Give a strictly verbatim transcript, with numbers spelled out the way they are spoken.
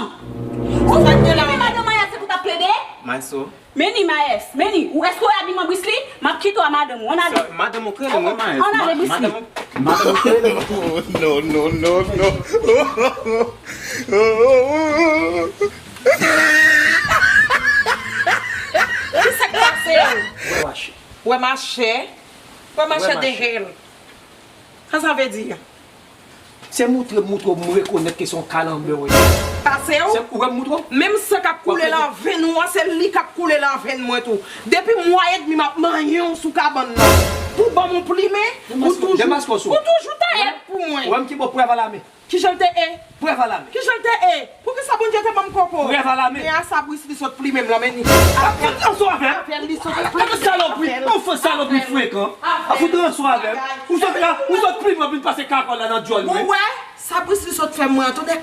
Ou fè men madan Mayès se pou t ap plede? Maestro. Meni Mayès, meni, ou èske w abi mwen Brisly? M ap kite w a madanm ou, ann ale. Madanm ou k rele mwen Mayès. Ann ale Brisly. Madanm ou k rele mwen. No, no, no, no. Kisa k pase? Wè mache. Wè mache. Wè mache de hell. Sa sa vle di? Se moutre m moutre w m rekonèt ke se yon kalanbè w ye. Pase w? Se ou wè m moutre w? Menm san k ap koule lan venn ou an, se li k ap koule lan venn mwen tou. Depi mwa edmi m ap manyen w sou kabann nan. Pou ban m yon plimen, ou toujou, ou toujou tayèt pou mwen. Ou wè m ki bò prèv alame. Kijan l te ye? Prèv alame. Kijan l te ye? Poukisa Bondye te ban m koko? Prèv alame. Men a sa Brisly sot plimen m lan, men ni. Ap fout ansanm avè m. Afè li sot plimen. Gade salopri, yon fo salopri frekan. Ap fout ansanm avè m. Ou sot la, ou sot plimen anpil pase kakòl la nan djòl mwen. Ou wè, sa Brisly sot fè mwen an, tonnè.